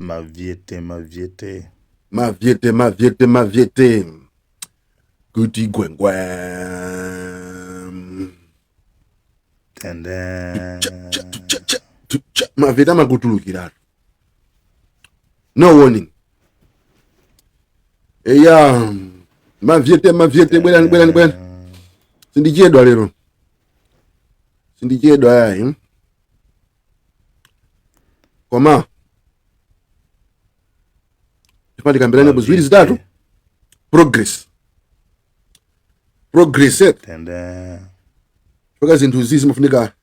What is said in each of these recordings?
Mavyete, mavyete. Mavyete, mavyete, mavyete. Kuti gwengwe. Tende. Mavyete amakutulukiratu. No warning. Eya, mavyete, mavyete, bwerani, bwerani, bwerani. Sindichedwa lero. Sindichedwa yayi. Koma tifuna tikambirane ziwiri zitatu. Progress. Progress. Tende. Chifukwa zinthu izi zimafunika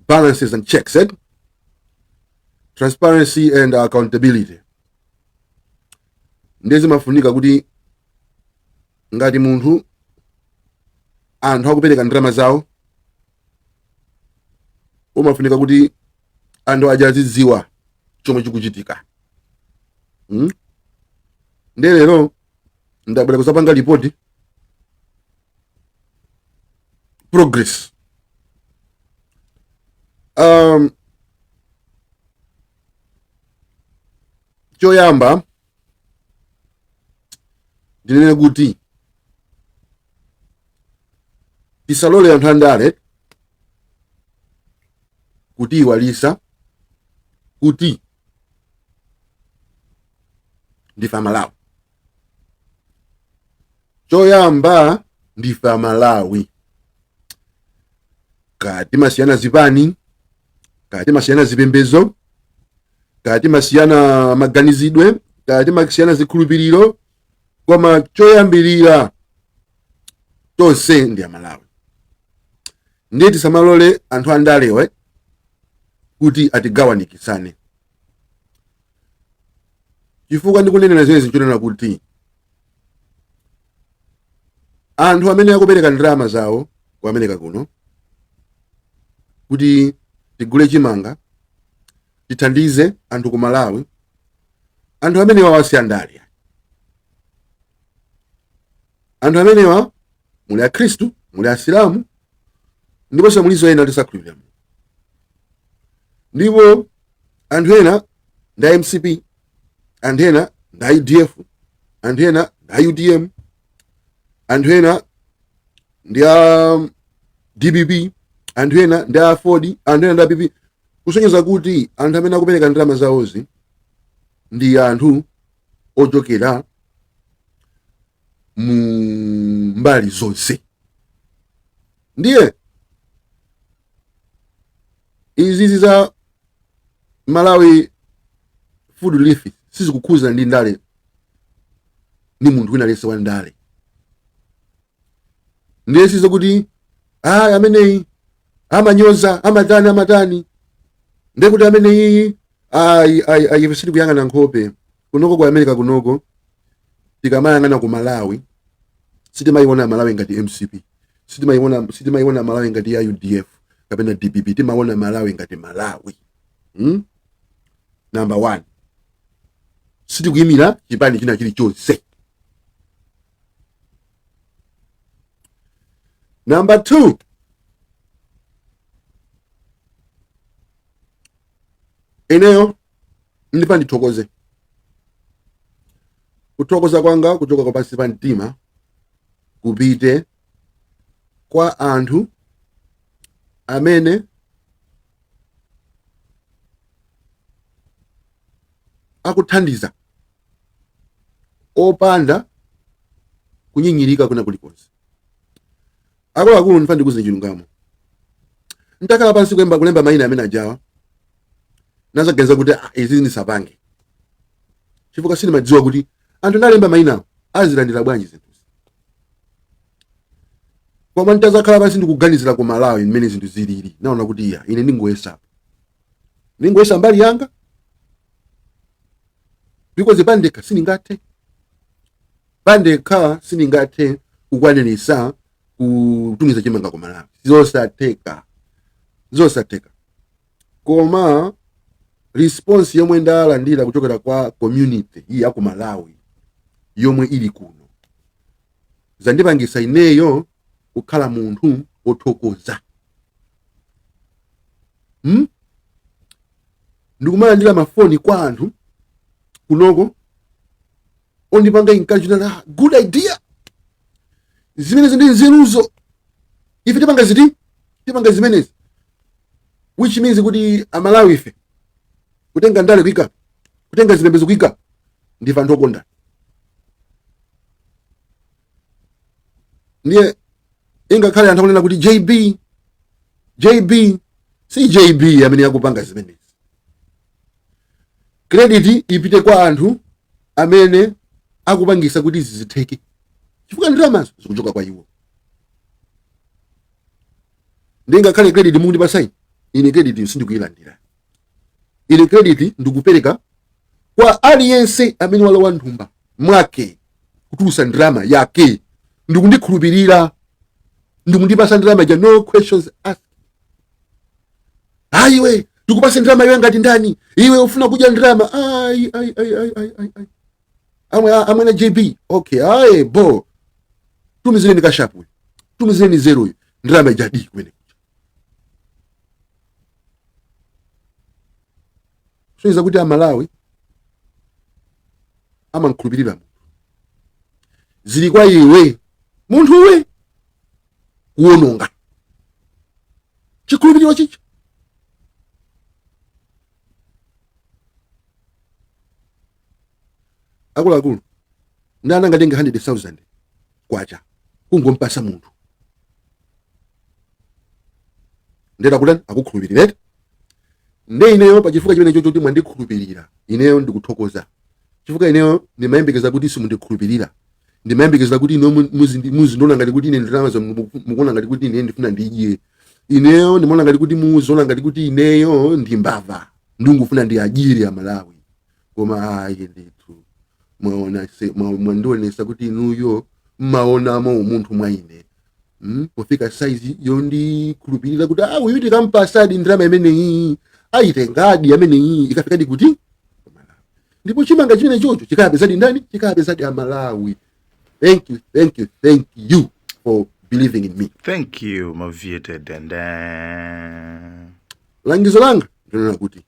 balances and checks, eh? Transparency and accountability. Ndiye zimafunika kuti ngati munthu anthu akupereka ndalama zawo, umafunika kuti anthu aja azidziwa chomwe chikuchitika. Ndiye lero ndabwera kuzapanga ripoti progress. Choyamba ndinene kuti tisalole anthu andale kutiiwalisa kuti ndife Amalawi. Choyamba ndife Amalawi. Kaya timasiyana zipani, kaya timasiyana zipembedzo, kaya timasiyana maganizidwe, kaya timasiyana zikhulupiriro, koma choyambirira tonse ndi Amalawi. Ndiye tisamalole anthu andalewe kuti atigawanikitsane. Chifukwa ndikunenera zimenezi nchonena kuti anthu amene akupereka ndalama zawo ku America kuno kuti tigule chimanga tithandize anthu ku Malawi, anthu amenewa si andale. Anthu amenewa muli Akhristu, muli Asilamu, ndiponso mulinso ena osakhulupirira Mulungu. Ndipo anthu ena ndi a MCP, anthu ena ndi a UDF, anthu ena ndi a UTM, anthu ena ndi a DPP, anthu ena ndi a AFORD, anthu ena ndi a PP, kusonyeza kuti anthu amene akupereka ndalama zawozi ndi anthu ochokera mu mbali zonse. Ndiye izizi za Malawi Food Relief sizikukhuza ndi ndale ndi munthu wina aliyense wa ndale. Ndiye sizokuti ameneyi amanyoza, amatani, amatani, ndiye kuti ameneyi ayi, ayi, ayi, ife sitikuyang'ana nkhope kunoko ku America kunoko. Tikamayang'ana ku Malawi sitimayiona Malawi ngati MCP, sitimayiona Malawi ngati ya UDF kapena DPP, timaona Malawi ngati Malawi. Number one, sitikuyimira chipani china chilichonse. Number two, ineyo ndifuna ndithokoze. Kuthokoza kwanga kuchoka kwa pansi pa mtima kupite kwa anthu amene akuthandiza opanda kunyinyirika kwina kulikonse. Akuluakulu, ndifuna ndikuuzeni chilungamo. Ntakhala pansi kulemba mayina amene ajawa, nazaganiza kuti izi ndisapange, chifukwa sindimadziwa kuti anthu ndalemba mayinawo azilandira bwanji zinthuzi. Koma ntazakhala pansi ndikuganizira ku Malawi mmene zinthu zilili, naona kuti iya, ine ndingoyesapo, ndingoyesa mbali yanga, because pandekha sindingathe, pandekha sindingathe kukwanirisa kutumiza chimanga ku Malawi, zosatheka, zosatheka. Koma response yomwe ndalandira kuchokera kwa community iyi ya ku Malawi yomwe ili kuno zandipangisa ineyo kukhala munthu wothokoza. Ndikumalandira mafoni kwa anthu kunoko ondipanga encourage, ah, good idea, zimenezi ndi nzeruzo, ife tipanga ziti, tipanga zimenezi, which means kuti Amalawi ife, kutenga ndale kuika, kutenga zipembedzo kuika, ndife anthu okondana. Ndiye ingakhale anthu akunena kuti JB, JB, si JB amene akupanga zimenezi. Credit ipite kwa anthu amene akupangisa kuti izi zitheke, chifukwa ndalamazo zikuchoka kwa iwo. Ndiye ngakhale credit mukundipasa ine, credit sindikuyilandira ine. Credit ndikupereka kwa aliyense amene walowa nthumba mwake kutulusa ndalama yake ndikundikhulupirira ndikundipasa ndalama ija, no questions asked. Ayi iwe, ndikupase ndalama iwe ngati ndani? Iwe ufuna kudya ndalama? Ayi, ayi, ayi, ayi, ayi, ayi, ayi. Amwe amwene JB, okay, ayi bo, tumizireni Cash App uyu, tumizireni Zelle uyu, ndalama ija di kumene kuja. Kusonyeza kuti Amalawi amankhulupirira munthu. Zili kwa iwe munthuwe kuwononga chikhulupiriro chicha. Akuluakulu, ndani angatenge 100,000 kwacha kungompasa munthu? Ndeta kutani? Akukhulupirira nde ineyo pachifukwa chimenecho choti mwandikhulupirira ineyo, ndikuthokoza, chifukwa ineyo ndimayembekeza kuti simundikhulupirira. Ndimayembekeza kuti ineyo muzindiona ngati kuti ine ndalama za mukuona ngati kuti ine ndifuna ndidye. Ineyo ndimaona ngati kuti muziona ngati kuti ineyo ndi mbava, ndingufuna ndiadyere Amalawi. Koma ayi ndithu, mwaona mwandionesa kuti inuyo mmaonamo umunthu mwa ine, Pofika saizi yondikhulupirira kuti ah, uyu tikampasadi ndalama imeneyi ayitengadi ameneyi, ikafikadi kuti Malawi, ndipo chimanga chimene chocho chikayapezadi ndani? Chikayapezadi Amalawi. Thank you, thank you, thank you for believing in me. Thank you, Maviete Denden. Langizo langa ndinena kuti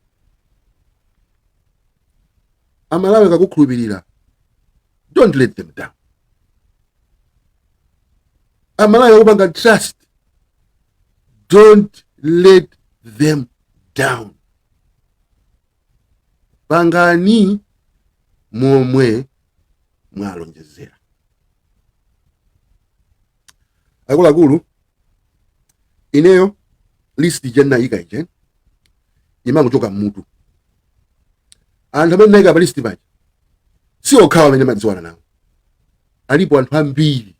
Amalawi akakukhulupirira, don't let them down. Amalawi akupanga trust, don't let them down. Pangani momwe mwalonjezera. Akuluakulu, ineyo list ija ndinayika ija imangochoka mmutu. Anthu amene ndinayika pa list paja si okhawa amene madziwana nawo, alipo anthu ambiri,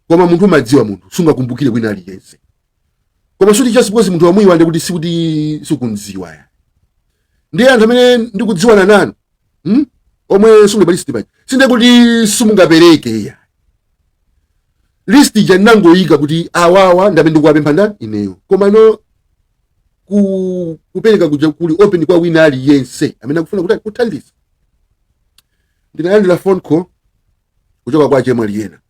Koma munthu umadziwa munthu, sungakumbukire wina aliyense. Koma suti just because munthu wamuyiwala kuti sikuti sikundziwa ya. Ndiye anthu amene ndikudziwana nanu, Omwe simuli pa list paja, sinde kuti simungapereke ya. List ija ndinangoyika kuti awawa ndi amene ndikuwapempha ndani ineyo. Koma no kupereka kuja kuli open kwa wina aliyense amene akufuna kuti kuthandiza. Ndinalandira phone call kuchoka kwa achemwali ena,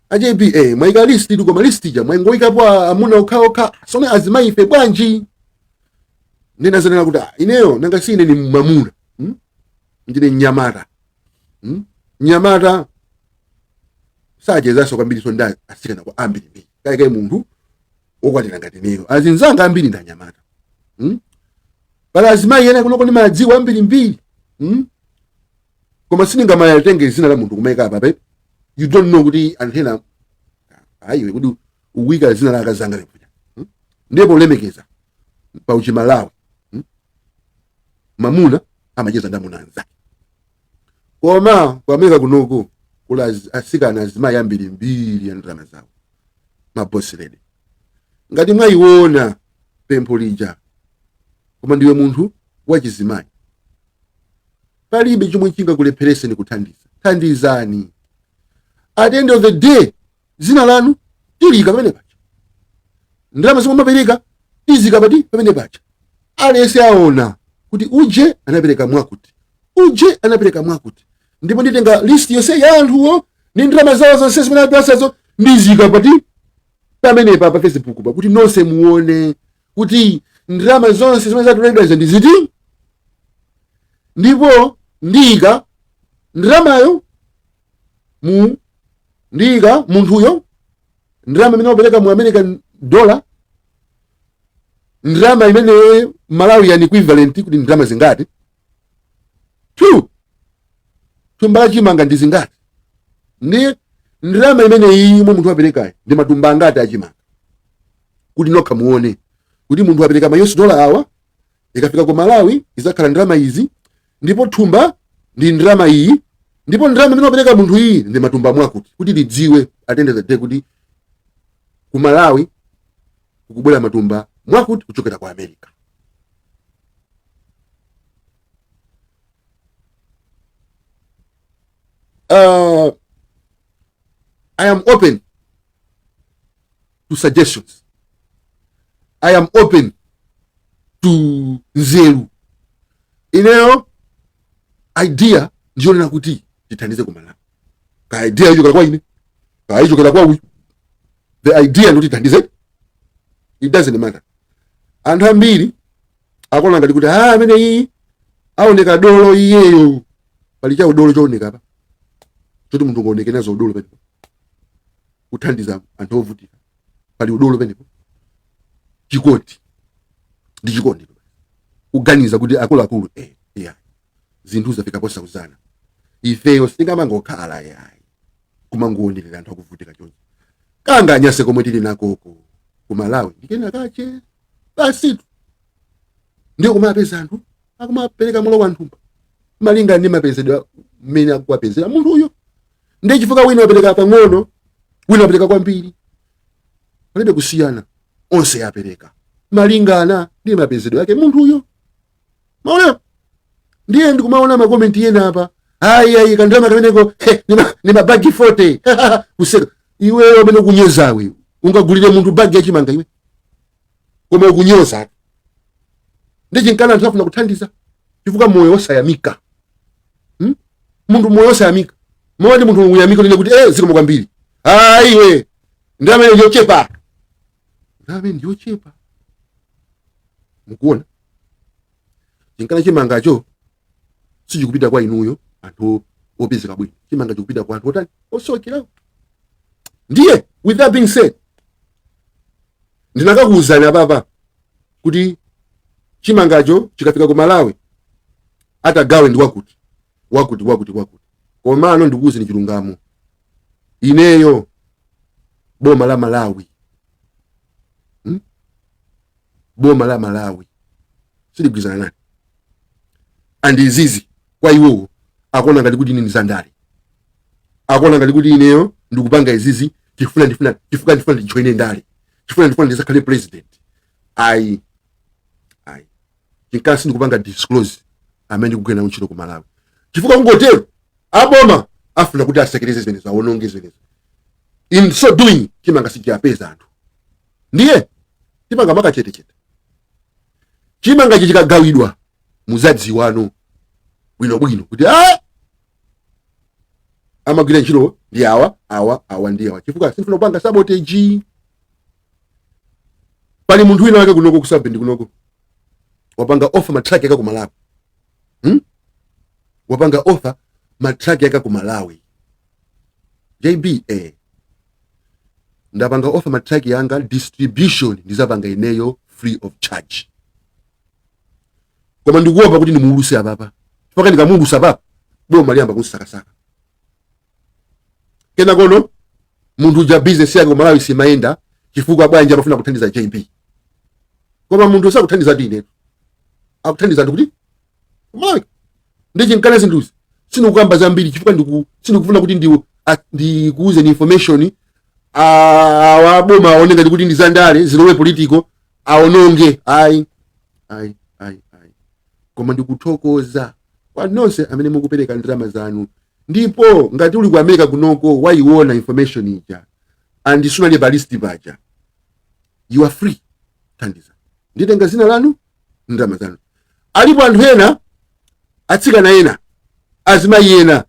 a JB, mwayika list tu, koma list ija mwangoyikapo amuna okhaokha, sona azimayi ife bwanji? Ndinazanena kuti ah, ineyo nanga si ine ni mamuna, Ndine mnyamata, Mnyamata sachezanso kwambiri, so ndi asikana kwa ambirimbiri kaikai. Munthu wokwatira ngati ineyo, azinzanga ambiri ndi anyamata, Pali azimayi ena kunoko ndimadziwa ambirimbiri, Koma sindingamatenge zina la munthu kumayika apa pe. You don't know kuti anthu ena ayiwe kuti ukuika zina la akazanga lekuja, Ndiye polemekeza pa uchimalawi, Mamuna amacheza ndi amuna anzake. Koma ku America kunoko kula asikana azimayi ambirimbiri a ndalama zawo, ma boss lady. Ngati mwayiona pempho lija koma ndiwe munthu wachizimayi, palibe chomwe chingakulephereseni kuthandiza. Thandizani. At the end of the day, zina lanu tilika pamene paja, ndalama zomwe mapereka tizika pati pamene paja. Aliyense aona kuti uje anapereka mwakuti, uje anapereka mwakuti. Ndipo nditenga list yonse ya anthuwo ndi ndalama zawo zonse zimene apasazo, ndizika pati pamenepa pa Facebook pa, kuti nonse muone kuti Ndalama zonse zimene zatoledwa izo ndi ziti, ndipo ndiyika ndalamayo mu ndiyika munthuyo ndalama imene wapereka mu American dollar, ndalama imene Malawian equivalent kuti ndalama zingati, two thumba la chimanga ndi zingati, ndi ndalama imene iyi imwe munthu waperekayi ndi matumba angati achimanga, kuti nokha muone kuti munthu wapereka ma US dollar awa, ikafika ku Malawi izakhala ndalama izi, ndipo thumba ndi ndalama iyi, ndipo ndalama imene wapereka munthu iyi ndi matumba mwakuti, kuti lidziwe at the end of the day kuti ku Malawi kukubwera matumba mwakuti kuchokera ku America. I am open to suggestions. I am open to nzeru. Ineyo idea ndiyonena kuti tithandize ku Malawi. Ka idea ichokera kwa ine, ka ichokera kwa uyu. The idea ndikuti tithandize. It doesn't matter. Anthu ambiri akuona ngati kuti ah, amene iyi aoneka dolo iyeyo. Pali cha udolo chooneka pa choti munthu ungaoneke nazo udolo penepo kuthandiza anthu ovutika, pali udolo penepo. Chikondi ndi chikondi, kuganiza kuti akuluakulu yeah, zinthu zafika posauzana, ifeyo sitingamangokhala yayi kumangoonelera anthu akuvutika choncho, kanga anyase komwe tili nakoko ku Malawi ndikena kache basitu, ndiyo kumapeza anthu akumapereka mulo wa nthumba malinga ndi mapezedwe mmene akuwapezera munthu uyo. Ndiye chifukwa wina wapereka pang'ono, wina wapereka kwambiri, palibe kusiyana, onse apereka malingana ndi mapezedwe ake munthu uyo. Maona, ndiye ndikumaona makomenti ena apa, ayi ayi, kandalama kameneko he, ni mabagi 40 kuseka. Iweyo amene ukunyozawe ungagulire munthu bagi yachimanga iwe? Koma ukunyoza ndi chinkana anthu afuna kuthandiza chifukwa moyo wosayamika, Munthu moyo wosayamika, moyo ndi munthu uyamika unene kuti zikomo kwambiri. Ayi iwe ndi amene ndiyochepa, ndi amene ndiyochepa. Mukuona chinkana chimangacho sichikupita kwa inuyo anthu opezeka bwino, chimanga chikupita kwa anthu otani, osowekerawo. Ndiye with that being said, ndinakakuwuzani apapa kuti chimangacho chikafika ku Malawi atagawe ndi wakuti wakuti wakuti wakuti. Komano ndikuwuzeni chilungamo, ineyo boma la Malawi, Boma la Malawi siligwirizana nane, and izizi kwa iwowo akuona ngati kuti ine ndi zandale, akuona ngati kuti ineyo ndikupanga izizi chifuna ndifuna chifukwa ndifuna ndijoine ndale, chifuna ndifuna ndizakhale president. Ayi ayi, chinkana sindikupanga disclose amene ndikugwira nawo ntchito ku Malawi, chifukwa kungotero aboma afuna kuti asekereze zimenezo, awononge zimenezo. In so doing chimanga sichiyapeza anthu. Ndiye chimanga makachetechete, chimanga chikagawidwa muzadziwano bwinobwino kuti amagwira ntchito ndi awa awa awa ndi awa, chifukwa sindifuna kupanga sabotage. Pali munthu wina wake kunoko ku South Bend kunoko wapanga offer matraki yake ku Malawi, Wapanga offer matraki yake ku Malawi. JB, ndapanga offer matraki yanga, distribution ndizapanga ineyo free of charge, koma ndikuopa kuti ndimuuluse apapa, chifukwa ndikamuulusa apapa boma liyamba kunsakasaka. Kenakono munthu uja business yake ku Malawi simayenda chifukwa bwanji? Amafuna kuthandiza JB, koma munthu sakuthandiza ndi inetu, akuthandiza ndi kuti ku Malawi. Ndi chinkana zinthuzi sindikukamba zambiri chifukwa sindikufuna kuti ndikuuzeni information awa boma aone ngati kuti ndi zandale, zilowe political, aononge. Ayi ayi ayi ayi, koma ndikuthokoza kwa nonse amene mukupereka ndalama zanu. Ndipo ngati uli ku America kunoko wayiona information ija and sunali pa list paja, you are free, thandiza, nditenga zina lanu, ndalama zanu. Alipo anthu ena, atsikana ena, azimayi ena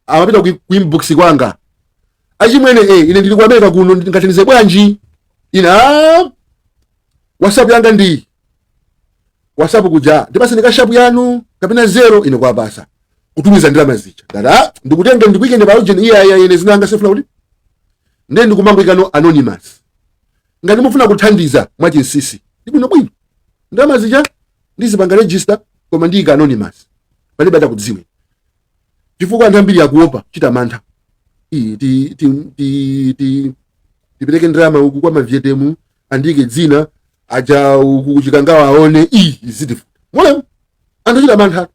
amapita ku inbox kwanga, achimwene, ine ndili ku America kuno, ndingathandize bwanji? Ine WhatsApp yanga ndi WhatsApp kuja, "Ndipaseni Cash App yanu kapena Zelle." Ine kwapasa kutumiza ndalama zija. Dada, ndikutenge ndikuikende pa urgent. Iya, iya, ine zinanga sifuna kuti ndiye ndikumangoikano anonymous. Ngati mufuna kuthandiza mwachinsinsi, ndibwino bwino. Ndalama zija ndizipanga register, koma ndiyika anonymous, palibe atakudziwe, chifukwa anthu ambiri akuopa, chita mantha. Iyi ti ti ti ti tipereke ndalama uku kwa mavyetemu, andike dzina aja uku kuchikangawa aone, iyi zitifuta molemo. Anthu achita mantha,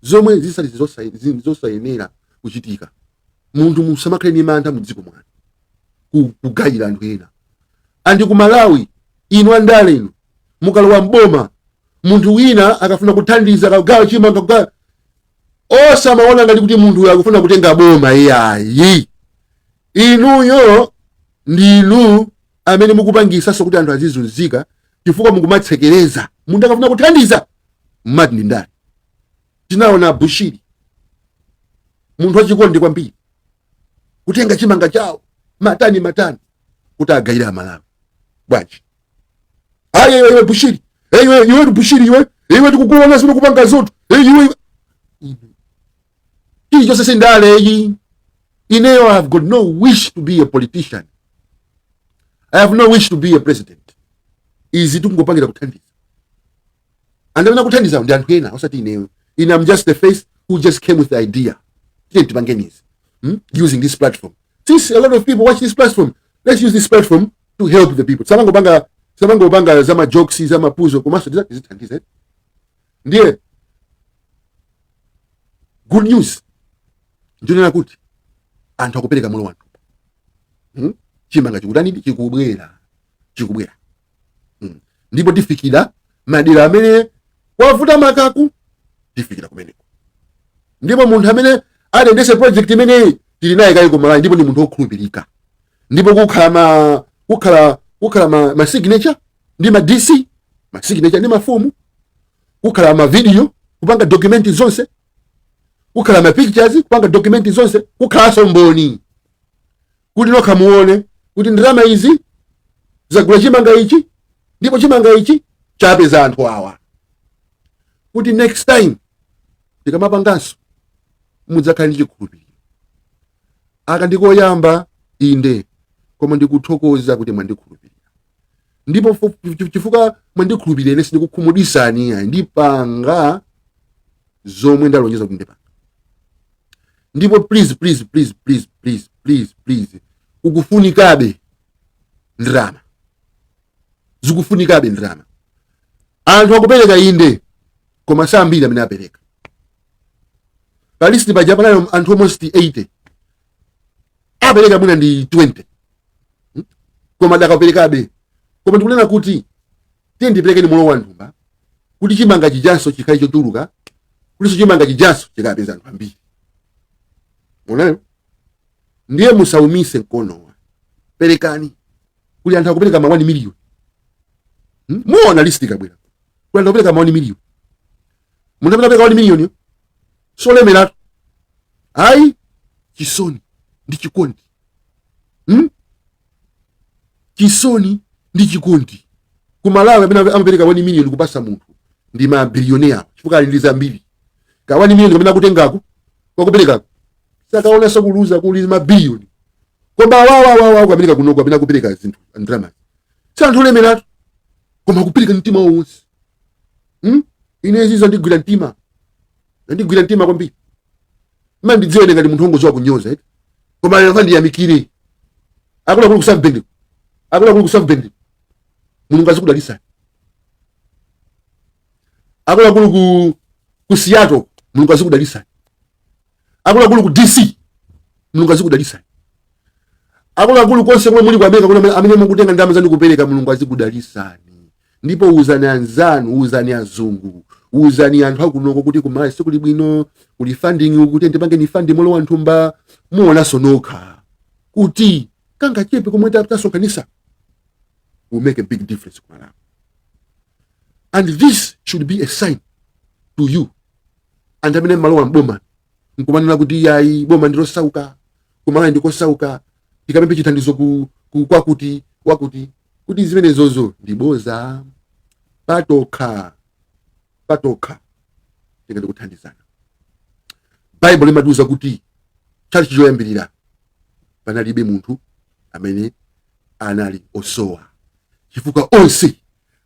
zomwe zisali zosayenera kuchitika. Munthu musamakhale ni mantha mudziko mwanu kugayira anthu ena. Andi ku Malawi, inu andale inu, mukalowa mboma, munthu wina akafuna kuthandiza, akagawa chimanga, kugawa, osamaona ngati kuti munthu uyu akufuna kutenga boma, iyayi. Inuyo ndinu amene mukupangisanso kuti anthu azizunzika, chifukwa mukumatsekereza. Munthu akafuna kuthandiza, mmati ndi ndani. Tinaona Bushiri, munthu wachikondi kwambiri, kutenga chimanga chawo matani matani kuti agayire Amalawi. Bwanji? Ayi, iwe, iwe Bushiri, iwe, iwe Bushiri, iwe, iwe, tikukuona zimene kupanga zotu. Iwe, chilichonse sindaleyi. Ineyo, I have got no wish to be a politician. I have no wish to be a president. Izi tikungopangira kuthandiza. Andamene kuthandiza ndi anthu ena, osati ineyo. Ine I'm just the face who just came with the idea, tiye tipangeni izi, Using this platform, since a lot of people watch this platform, let's use this platform to help the people. Samangopanga zama jokes, zamapuzo, komanso tizithandiza. Ndiye good news ndinena kuti anthu akupereka moyo wanthu, Chimanga chikutanidi? Chikubwera, chikubwera. Ndipo tifikira madera amene wavuta makaku, tifikira kumeneko. Ndipo munthu amene atendese project imeneyi tili naye kale ku Malawi, ndipo ndi munthu wokhulupirika. Ndipo kukhala ma signature ndi ma DC, ma signature ndi mafumu, kukhala ma video kupanga document zonse, kukhala ma pictures kupanga document zonse, kukhalanso mboni kuti nokha muone kuti ndalama izi zagula chimanga ichi, ndipo chimanga ichi chapeza anthu awa, kuti next time tikamapanganso mudzakhala ndi chikhulupiriro. Aka ndikoyamba inde, koma ndikuthokoza kuti mwandikhulupirira. Ndipo chifukwa mwandikhulupirira, ine sindikukhumudwisani ayi. Ndipanga zomwe ndalonjeza kuti ndipanga. Ndipo please, please, please, please, please, please, please, kukufunikabe ndalama, zikufunikabe ndalama. Anthu akupereka inde, koma sambiri amene apereka. Pa list paja panali anthu almost 80, apereka mwina ndi 20, Koma dakaperekabe. Koma ndikunena kuti tiye ndiperekeni molowa wanthumba kuti chimanga chijanso chikhale chochuluka, kutinso chimanga chijanso chikapeza anthu ambiri. Munayo ndiye musaumise mkonowa, perekani. Kuli anthu akupereka ma 1 million, Muona list ikabwera, kuli anthu akupereka ma 1 million. Munthu amene apereka 1 million yo solemeratu ayi. Chisoni ndi chikondi, Chisoni ndi chikondi. Ku Malawi amene amapereka 1 million kupasa munthu ndi ma billionaire, chifukwa ali ndi zambiri. Ka 1 million kamene akutengako kwakuperekako sakaonanso kuluza, kuli ma billion. Koma awawawawa ku America kunoko amene akupereka zinthu, ndalama, si anthu olemeratu, koma akupereka mtima wonse, Ine izi zandigwira mtima, zandigwira mtima kwambiri. Mandidziwa ine ngati munthu wongodziwa kunyoza eti, koma lero ndiyamikire akuluakulu ku South Bend, akuluakulu ku South Bend, Mulungu azikudalisani. Akuluakulu ku Seattle, Mulungu azikudalisani. Akuluakulu ku DC, Mulungu azikudalisani. Akuluakulu konse kumwe muli ku America kuno, amene mukutenga ndalama zanu kupereka, Mulungu azikudalisani. Ndipo uzani anzanu, uzani azungu, uzani anthu akunoko kuti kumalawi sikuli bwino, kuli funding uku, kuti ndipangeni fund molowa nthumba. Muonanso nokha kuti kangachepe komwe tasonkhanisa will make a big difference ku Malawi. And this should be a sign to you anthu amene mmalowa mboma nkumanena kuti yayi, boma ndilosauka, kumalawi ndikosauka, tikamembe chithandizo ku kwakuti wakuti, kuti zimenezozo ndi boza. Patokha patokha tingathe kuthandizana. Baibulo limatiuza kuti tchalitchi choyambirira panalibe munthu amene anali osowa, chifukwa onse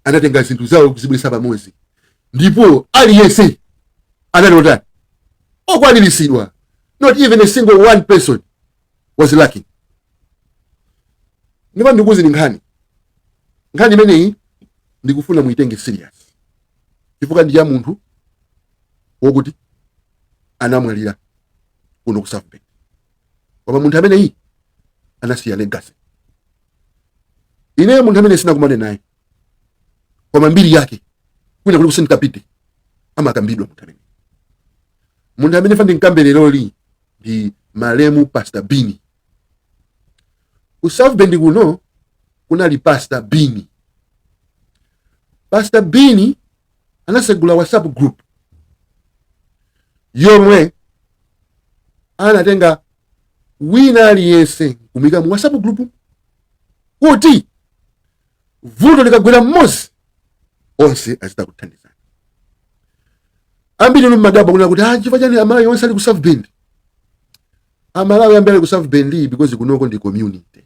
anatenga zinthu zawo kuzibweretsa pamodzi, ndipo aliyense anali otani? Okwaniritsidwa. Not even a single one person was lacking. Ndipo ndikuuzeni nkhani, nkhani imeneyi ndikufuna muitenge serious, chifukwa ndi ya munthu wokuti anamwalira kuno ku South Bend, koma munthu ameneyi anasiya legacy. Ineyo munthu amene sinakumane naye, koma mbiri yake kwina kuli kusindikapite amakambidwa munthu amene, munthu amene fa ndinkambe leroli ndi malemu Pastor Bini. Ku South Bend kuno kunali Pastor Bini. Pastor Bini anasegula WhatsApp group yomwe anatenga wina aliyense kumuyika mu WhatsApp group, kuti vuto likagwera mmodzi onse azita kuthandizana. Ambiri inu mmadabwa kunena kuti, ah, chifukwa chani Amalawi onse ali ku South Bend? Amalawi ambiri ali ku South Bend because kunoko ndi community.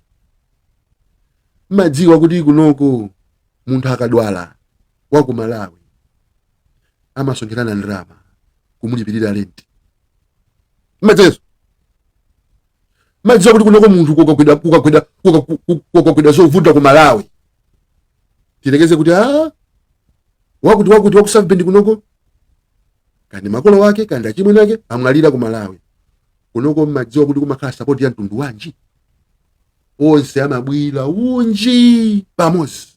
Mmadziwa kuti kunoko munthu akadwala wa ku Malawi amasonkherana ndalama kumulipirira rent? Mmadziwa? Mmadziwa kuti kunoko munthu kukagwidwa zovuta ku Malawi, tilekeze kuti a wakuti wakuti waku South Bend kunoko, kandi makolo wake kandi achimwene ake amwalira ku Malawi kunoko, mmadziwa kuti kumakhala support ya mtundu wanji? Onse amabwira unji pamodzi.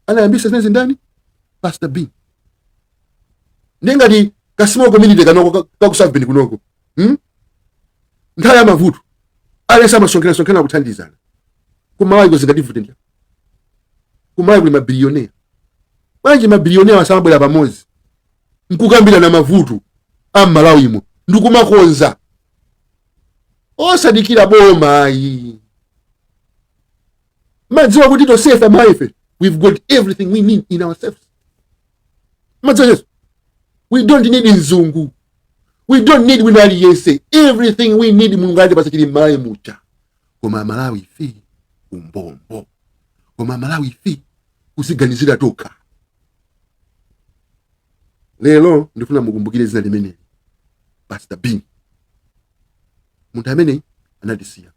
Anayambisa zimenezi ndani? Pastor B. Ndiye ngati ka small community kanoko ka ku South Bend kunoko, Nthawi ya mavuto aliyense amasonkhera sonkhera kuthandizana. Kumalawi kuzingativute ndi Kumalawi kuli mabiliyonea. Bwanji mabiliyonea asamabwera pamodzi nkukambirana mavuto a m'Malawimo ndikumakonza, osadikira boma ayi? Madziwa kuti tonsefe Amalawife we've got everything we need in ourselves. Madziwa yesu, we don't need mzungu, we don't need wina aliyense. Everything we need Mulungu atipatsa, chili m'Malawi mucha. Koma Amalawi ife umbombo, koma Amalawi ife kuziganizira tokha. Lero ndifuna mukumbukire zina limeneli, Pastor Bean. Munthu amene anatisiya,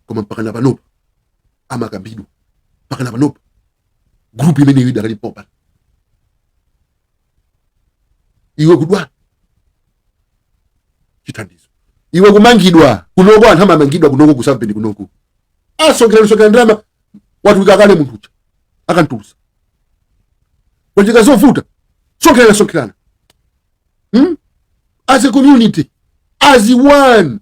koma mpakana panopa amakambidwa, mpakana panopa group imeneyo idakalipo pano. Iwe kudwala, chithandizo. Iwe kumangidwa, kunoko anthu amamangidwa kunoko ku South Bend kunoko, asonkhera sonkhera ndalama, watulika kale munthu uja, akantulusa. Kwachitika zovuta, sonkherana sonkherana, As a community, as one.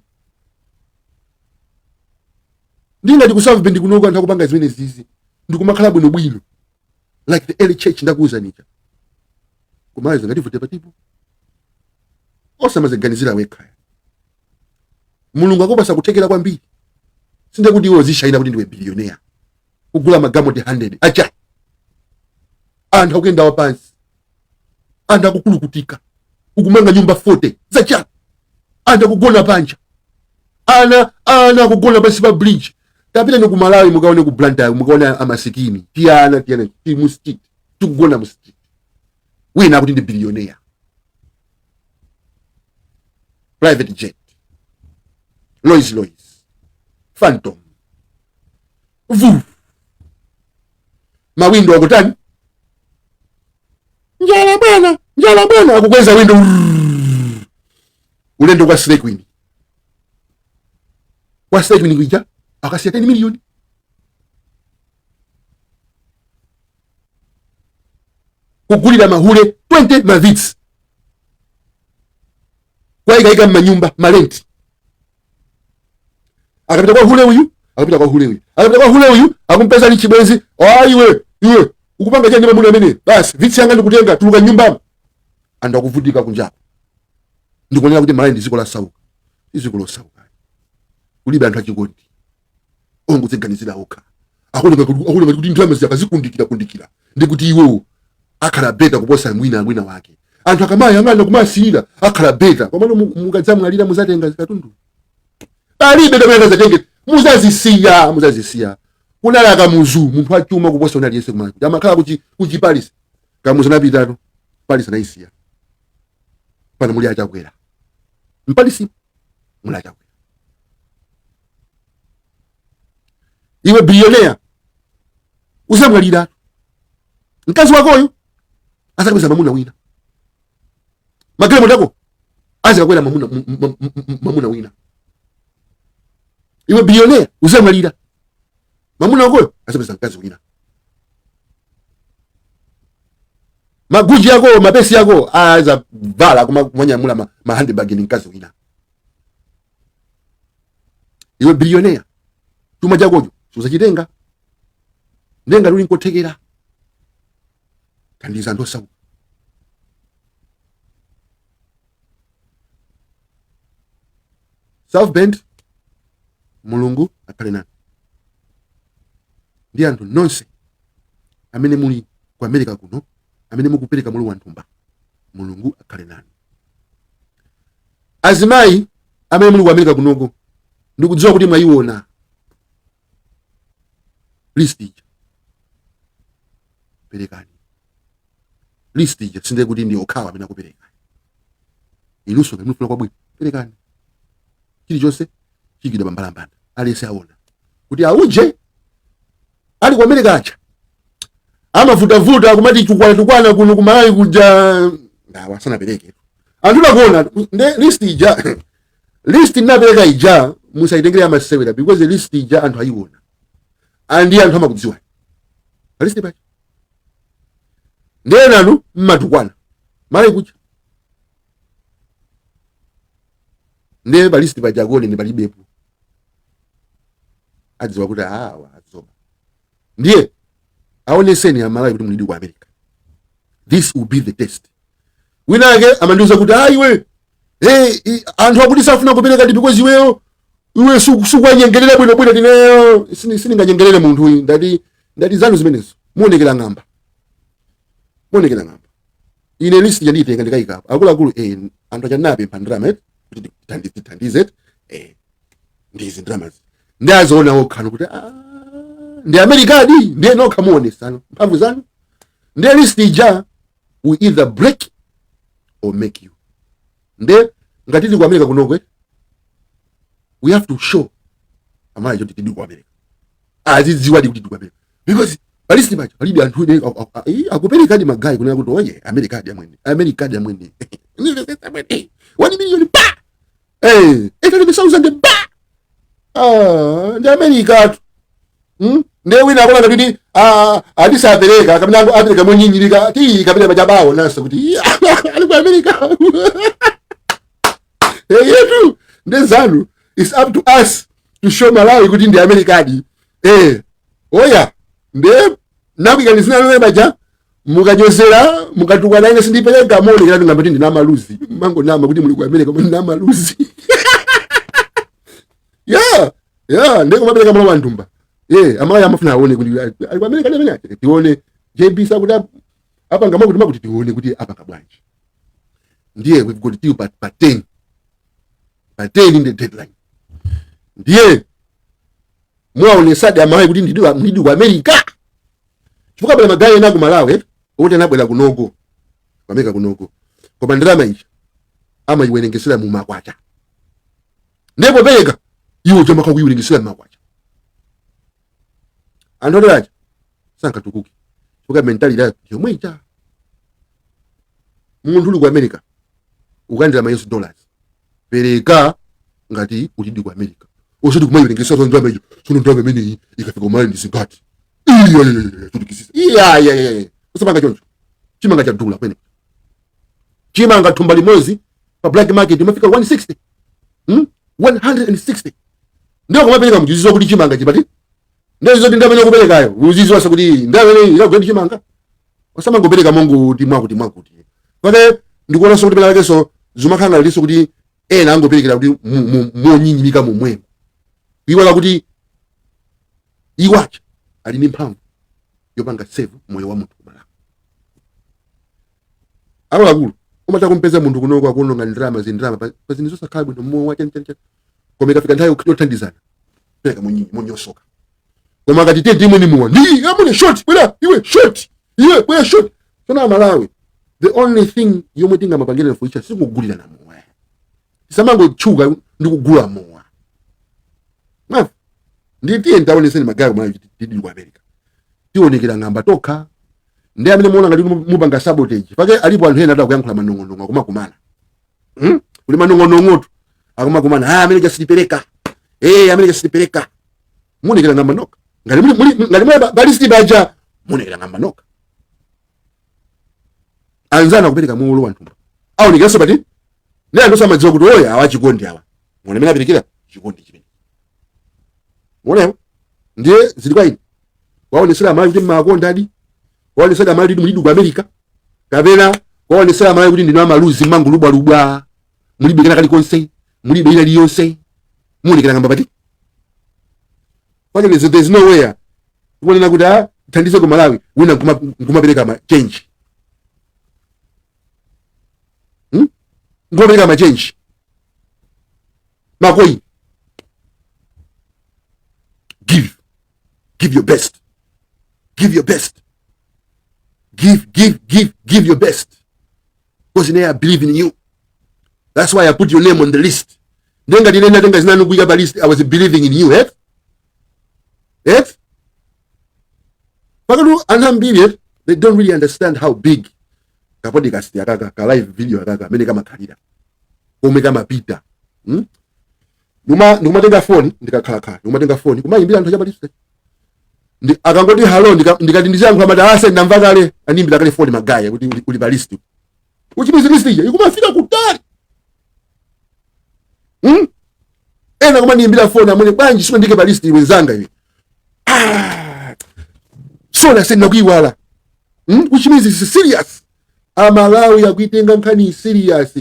Ndingati ku South Bend kunoko anthu akupanga zimene zizi ndikumakhala bwinobwino like the early church ndakuwuzanija, kumayo zingativute patipo? Osamaziganizira wekha. Mulungu akupasa kuthekera kwambiri, sinde kuti iwe uzishaina kuti ndiwe billionaire, kugula magalimoto 100 acha. Anthu akuyenda wapansi, anthu akukulukutika, ukumanga nyumba 40 zacha. Anthu akugona panja, ana akugona pansi pa bridge. Tapita ni ku Malawi, mukaone ku Blantyre, mukaone amasikini, tiyana tiyana ti mu street, tikugona mu street. Wina akuti ndi billionaire, private jet, Rolls Royce Phantom, vu mawindo akutani? Njala bwana, njala bwana, akukweza windo ulendo kwa Slay Queen, kwa Slay Queen kuija akasiya 10 million. Kugulira mahule 20 ma Vitz, kwayikayika m'manyumba ma rent. Akapita kwa hule uyu, akapita kwa hule uyu, akapita kwa hule uyu, akumpeza ni chibwenzi. Ah, iwe iwe ukupanga chani mamuna amene? Basi, Vitz yanga ndikutenga, tuluka nyumbamo. Anthu akuvutika kunjako. Ndikunena kuti Malawi ndi dziko lasauka, ndi dziko losauka, kulibe anthu achikondi, ongodziganizira okha. Akuoneka kuti ndalama zikazikundikira kundikira ndi kuti iwowo akhala better kuposa mwina wake. Anthu akamayang'ana kumasirira akhala better, komano mukadzamwalira muzatenga zikatundu palibe tamene akazatenge, muzazisiya, muzazisiya. Kunali aKamuzu, munthu achuma kuposa wina aliyense kumalawi, amakhala kuchi Paris. Kamuzu anapitatu, Paris anayisiya. Pano muli aChakwera mParis, muli aChakwera. Iwe billionaire uzamwalira, mkazi wakoyo azakapeza mamuna wina, magalimoto ako azikakwera mamuna wina. Iwe billionaire uzamwalira, mamuna wakoyo azapeza mkazi wina, maGucci ako, mapesi ako azavala kumanyamula ma handbag ni mkazi wina. Iwe billionaire chuma chakocho suzachitenga. Ndenga luli nkothekera, thandiza anthu osauka. South Bend, Mulungu akhale nanu ndi anthu nonse amene muli ku America kuno, amene mukupereka molowa nthumba. Mulungu akhale nanu. Azimayi amene muli ku America kunoko, ndikudziwa kuti mwayiona list ija, perekani list ija. Sindiye kuti ndi okhawa amene akupereka, inunso ngati mufuna kwabwino perekani. Chilichonse chiyikidwa pambalambanda, aliyense aona kuti auje ali ku America aja amavutavuta kumati chukwana tukwana kuno kuMalawi kuja ndawa sanapereke. Anthu takuona nde list ija, list ndinapereka ija, musayitengere amasewera, because the list ija anthu ayiona andi anthu amakudziwa pa list paja. Ndiye nanu mmatukwana Malawi kuja, ndiye pa list paja akuone ndi palibepo, adziwa kuti awa adzoba. Ndiye aoneseni aMalawi kuti mulidi ku America. This will be the test. Wina ake amandiuza kuti ayiwe, hey, anthu akuti safuna kupereka ndi because iweyo iwe sukuwanyengerera bwinobwino. Tineyo sindinganyengerere munthu uyu. Ndati zanu zimenezo, muonekera ng'amba, muonekera ng'amba. Ine list yandiyitenga ndikayikapo. Akuluakulu, anthu achanapempha ndalama kuti tithandize, ndizi ndalamazi, ndi azoona okhano kuti ah, ndi Amerikadi. Ndiye nokha muonesano mphamvu zanu. Ndiye list ija will either break or make you. Nde ngati tili ku America kunokwe, we have to show amayi kuti tili ku America, azidziwadi kuti tili ku America, because palist paja palibe anthu ene akuperekadi magayi kunena kuti oye Amerikadi amwene, Amerikadi amwene, amwene 1 million pa 800,000 ba, ah, ndi America tu. Ndiye wina akulanga kuti ah, atisapereka kapena apereka monyinyirika ti kapena pachabawo nanso kuti ali ku America yetu. Ndezanu, it's up to us to show Malawi kuti ndi Amerikadi. Oya nde nakuikani zina lomwe paja, mukanyozera mukatukwana ine sindipereka, muonekera ngati ndina maluzi mangonama kuti muli ku America koma ndina maluzi. Yeah, ndeko mapereka mwana wa nthumba. Amayi amafuna aone kuti ali ku America ndi amene tione JB sakuti apanga makuti makuti, tione kuti apanga bwanji. Ndiye we've got till pa 10, pa 10 in the deadline. Ndiye muwaonesadi amayi kuti ndidi ku America, chifukwa bwera magayi ena ku Malawi okuti anabwera kunoko ku America kunoko, koma ndalama ija amayiwerengesera mu makwacha, ndipo pereka iwo chamakha kuyiwerengesera mu makwacha. Anthu oteracha sankatukuke chifukwa mentality yayo yomwe ija. Munthu uli ku America ukandira ma US dollars, pereka ngati ulidi ku America, osati kumayiwerengesera ndalama ijo. Sono ndalama imeneyi ikafika kumalawi ndi zingati? Iya, tulikisisa, iya, usapanga choncho. Chimanga chadula kwene, chimanga thumba limodzi pa black market imafika 160, 160. Ndio kumapereka mjuzizo kuti chimanga chipati, ndio zoti ndamene kuperekayo uziziwa kuti ndamene ikagula ndi chimanga, osamangopereka mongo kuti mwakuti mwakuti. Pake ndikuonanso kuti pena pakenso zimakhala liso kuti ena angoperekera kuti monyinyirika momwemo, iwala kuti iwacha Ali ndi mphamvu yopanga save moyo wa munthu kumalawi. Akuluakulu, umatha kumpeza munthu kunoko akuononga ndalama, zindalama pa zinthu zosakhala bwino, mowa, chani chani chani, koma ikafika nthawi yothandizana pereka monyosoka. Koma akati tiye timwe ni mowa, ndi amune short, bwera iwe short, iwe bwera short. Tsono Amalawi, the only thing yomwe tingamapangire for each sikugulira na mowa, tisamangotchuka ndi kugula mowa. Mwafa ndi tiye ntaoneseni magayi kumalawi kuti tili ku America, tionekera ng'amba tokha. Ndi amene muona ngati mupanga sabotage pake alipo anthu ena atakuyankhula manong'onong'o akumakumana, Kuli manong'onong'otu akumakumana, ah, amene jasitipereka, eh, amene jasitipereka. Muonekera ng'amba nokha ngati ngati muli pa list paja, muonekera ng'amba nokha. Anzanu akupereka mowolowa nthumba, aonekeranso pati? Ndi anthu samadziwa kuti oya awa chikondi awa, muone amene aperekera chikondi chimene muonepo. Ndiye zili kwa ine waonesera Amalawi kuti mmakonda adi, waonesera Amalawi kuti mulidi ku America, kapena waonesera Amalawi kuti ndinu amaluzi, mmangolubwalubwa, mulibe kena kalikonse, mulibe ina liyonse. Muonekera ng'amba pati? Pake there's nowhere tikunena kuti ah, thandize ku Malawi, wina nkumapereka ma change, Nkumapereka ma change, makoini. Give, give your best, give your best, give, give, give, give your best, because I believe in you. That's why I put your name on the list. Ndenga ndine ndatenga zinanu kuika pa list, I was believing in you, eh? Eh? Pakatu anthu ambiri, eh, they don't really understand how big ka podcast akaka, ka live video akaka amene kamakhalira komwe kamapita, Ndikumatenga foni, ndikakhalakhala ndikumatenga foni kumayimbira anthu achapaliste. Ndi akangoti hello, ndikati ndiziyankhula mati ase ndamva kale, andiyimbira kale foni magaya kuti uli pa list. Uchimizi list ija ikumafika kutali, Ena kumandiyimbira foni, amwene, bwanji simandike pa list iwe nzanga iwe? Ah, sorry ase, ndakuiwala, Which means it's serious. Amalawi akuitenga nkhani serious.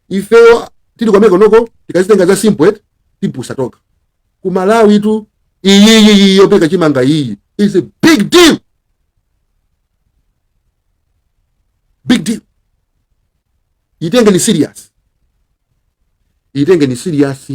Ifeyo tili kwa America noko tikazitenga za simple, eh, tipusa toka. Ku Malawi tu iyiyi yopeka chimanga iyi is a big deal, big deal. Itenge ni serious, itenge ni serious.